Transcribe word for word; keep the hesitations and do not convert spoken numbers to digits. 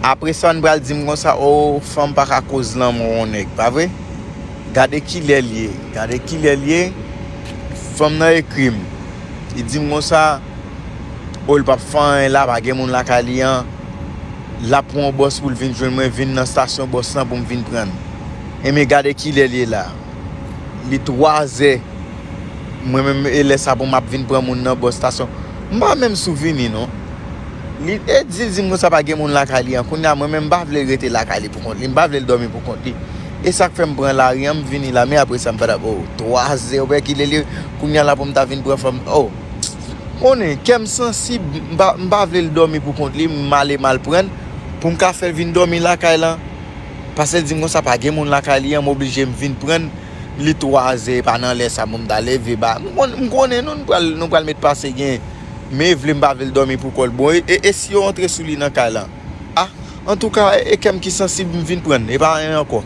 Apre sa, n pral di m konsa, o, fanm pa ka koz lanmou yon nèg, pa vre? Gade kilè l ye, gade kilè l ye. Fanm nan ekri m. Li di m konsa, o, l p ap fè anyen la, pa gen moun lakay li an. L ap pran yon bòs pou l vin jwenn mwen, vin nan estasyon bòs lan pou m vin pran l. Enben, gade kilè l ye la. Li twazè. Mwen menm, e lè sa pou m ap vin pran moun nan bò estasyon. M pa menm souvini, non. Li e di, di m konsa pa gen moun lakay li an. Kounye a, mwen menm, m pa vle l rete lakay li pou kont li. M pa vle l dòmi pou kont li. E sa k fè m pran lari an, m vini la. Men apre sa, m fè dap, o, twazè, ou wè kilè li ye. Kounye a la pou m ta vin pran fanm. O, konnen, kè m sansib, m pa, m pa vle l dòmi pou kont li. M ale m al pran l pou m ka fè l vin dòmi lakay lan. Paske l di m konsa pa gen moun lakay li an, m oblije m vin pran l. Li twazè, e pa nan lè sa pou m ta leve ba. M konn-, m konnen nou, nou pral, nou pral met pase gen. Men vle m pa vle l dòmi pou kò l. Bon, e, e, e si yo antre sou li nan kay lan? A, antouka, e, e kè m ki sansib, m vin pran l. E pa anyen ankò.